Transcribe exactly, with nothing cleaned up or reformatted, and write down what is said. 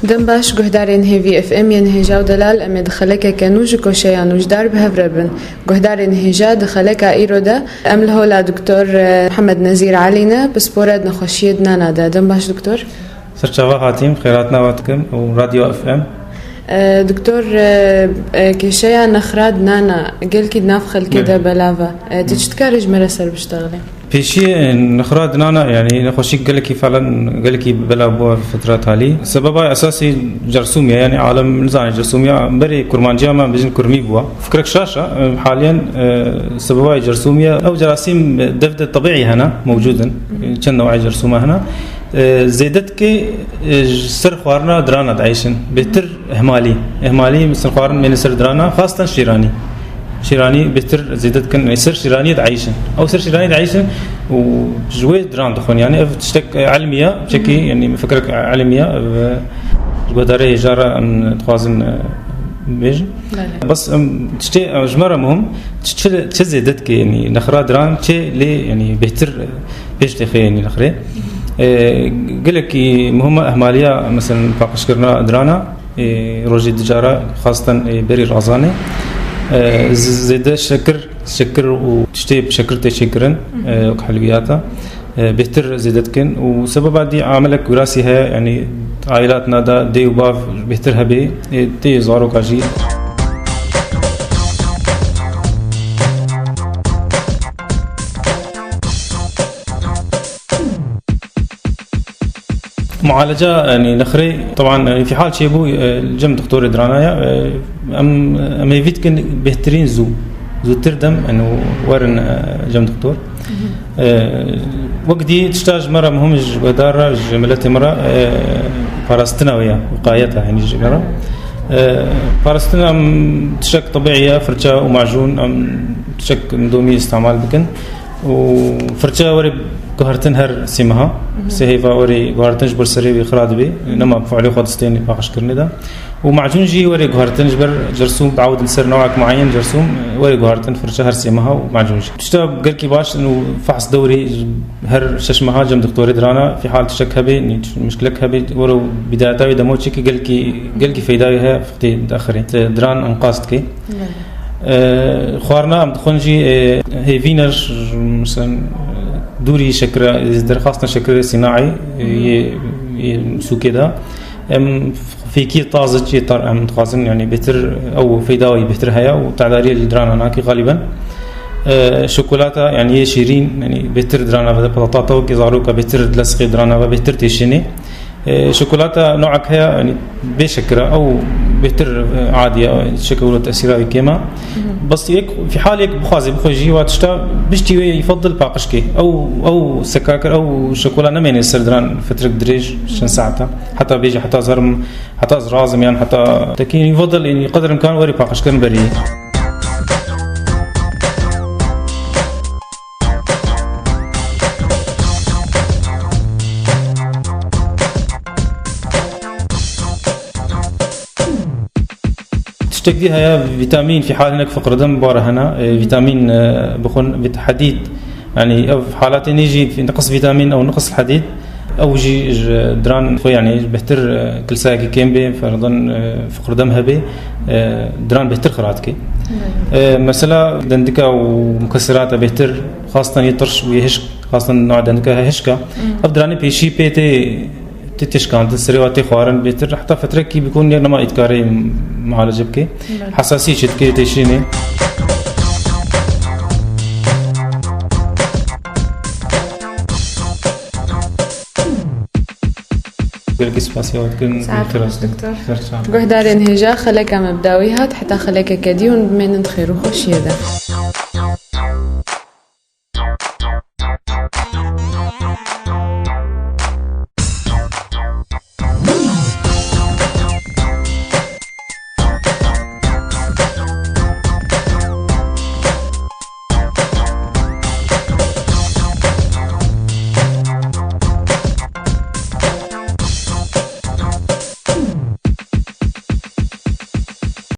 Dem baş, guhdarên Hêvî F M yên hêja û delal, em ê di xelekeke nû ji koşeya nûjdar bi hev re bin. Guhdarên hêja, di xeleka îro de em li hola Doktor, eh, Mihemed Nezîr Elî ne, pispore di nexweşiyê dinana de. Dem baş Doktor. Ser çava hatîm, xêratna we dikim û Radyo F M. Eh, Doktor, eh, eh, kêşeya nexra dinana gelkî di nav xelkê de Belê. belav e. Eh, tu çi dikarî ji me re ser biştexilî? Pêşî, e, nexra dinana, yanî nexweşî gelekî falan, gelekî belav bû fetra talî. Sebeba esasî cersûmiye, yanî alem nizane cersûmiye, berê kurmanciya me bijin kurmî bû. Fikrek şaş e, haliyen, e, sebeba cersûmiye, ew cerasîm dev de tebîî hene, mewcûd in. Çend new'ê cersûma hene. E, zêde dike, e, ji ser xwarina dirana dieyşin. Bêhtir Ihmalî. Ihmalî, ser xwarin mêne ser dirana, xastan şîranî. Şîranî bêhtir zêde dikin, ê ser şîraniyê dieyşin. Ew ser şîraniyê dieyşin û ji wê diran dixwin. Yanî ev tiştek, e, ilmî ye, çekî, yanî min fikirek ilmî ye, ev, e, ji guhdarê hêja re em dixwazin, e, bêjin. Belê. Bes, em, tiştê, e, ji me re muhim, çi, çi, çi zêde dike, yanî nexra diran çê lê, yanî bêhtir, e, pêş têxe, yanî nexrê. E, gelekî muhim e ihmaliya, meselen, paqijkirina dirana. Ê, rojê dicara xastan, ê, berî razanê. Ê, z-, zêde şekir, şekir û tiştê bi şekir tê çêkirin, ê, wek helwiyata, ê, bêhtir zêde dikin û sebeba dî amelek wirasî heye, yanî aîlatna de dê û bav bêhtir hebê, ê, tê zaroka jî. Mualeca, yanî nexrê, teban, yanî fîhal çêbû, e, cem doktorê dirana ye. E, em, em hêvî dikin bêhtirîn zû, zûtir dem, yanî werin, e, cem doktor. E, wek dî tişta ji me re muhim, ji guhdar re, ji miletê me re, e, parastina wê ye, wiqayet e, yanî ji me re. E, parastina em tiştek tebîî ye, firça û macûn, em tiştek domî îstemal bikin. û firçe were guhertin her sê meha. Sê hêva were guhertin ji ber serê wê xira dibe. Nema bi fiilê xwe distên paqijkirinê de. Û macûn jî were guhertin ji ber cersûm biawidin ser newek muayen cersûm, were guhertin firçe her sê meha û macûn jî. Tişta gelkî baş in û fehs dewrê her şeş meha cem doktorê dirana, fîhal tiştek hebe, nî muşkilek hebe, were bidayeta wê demo çêke gelkî, gelkî feyda wê heye, fixtê diaxirê. Diran enqaz dike. Belê. E, xwarina em dixwin jî, e, hêvî ne, mesela, e, dûrî şekira, derxastina şekirê sînaî, e, yê, yê sûkê de. Em fêkî taze çê tar em dixwazin, yanî bêhtir ew feyda wî bêhtir heye û tedariyê li dirana nakî xalîben. E, şokolata, yanî yê şîrîn, yanî bêhtir dirana ve, patata wekî zaroka bêhtir dilesqê dirana ve, bêhtir têşînê. E, şokolata newek heye, yanî bê şekira, ew bêhtir, e, adî ye, şekir û tesîra wî kêm e. Bes yek, fîhal yek bixwazê bixwe jî, wa tişta biştî wê yifedil paqij kê. Ew, ew sekakir, ew şokola nemêne ser diran fetrek dirêj, çend saeta. Heta bêje, heta ez herim, heta ez razim yan, heta tekî yifedil, yanî qedr imkan werî paqijkirin berî. Tiştek dî heye, vîtamîn, fîhal hinek fiqirdim bare hene, e, vîtamîn, e, bixwin, vît-, hedîd, yanî ev halatê nê jî niqis vîtamîn ew niqis hedîd, ew jî ji diran xwe, yanî bêhtir, e, kilsayekî kêm bê, ferdan, e, fiqirdim hebe, e, diran bêhtir xira dike. E, mesela dendika û mukesirata bêhtir, xastan yê tirş û yê hişk, xastan newê dendika hişk e. Ev diranê pêşî pê tê, tê têşkandin, serê wa tê xwarin bêhtir. Heta fetrekî bikûn yek nema îdkarê mualece bike. Belê. Hesasî çêdike têşînê. Gelekî spasiya we dikin. Saet xweş, doktor. Ser çav. Guhdarên hêja, xeleka me bi dawî hat, heta xelekeke dî hûn bimênin di xêr û xweşiyê de.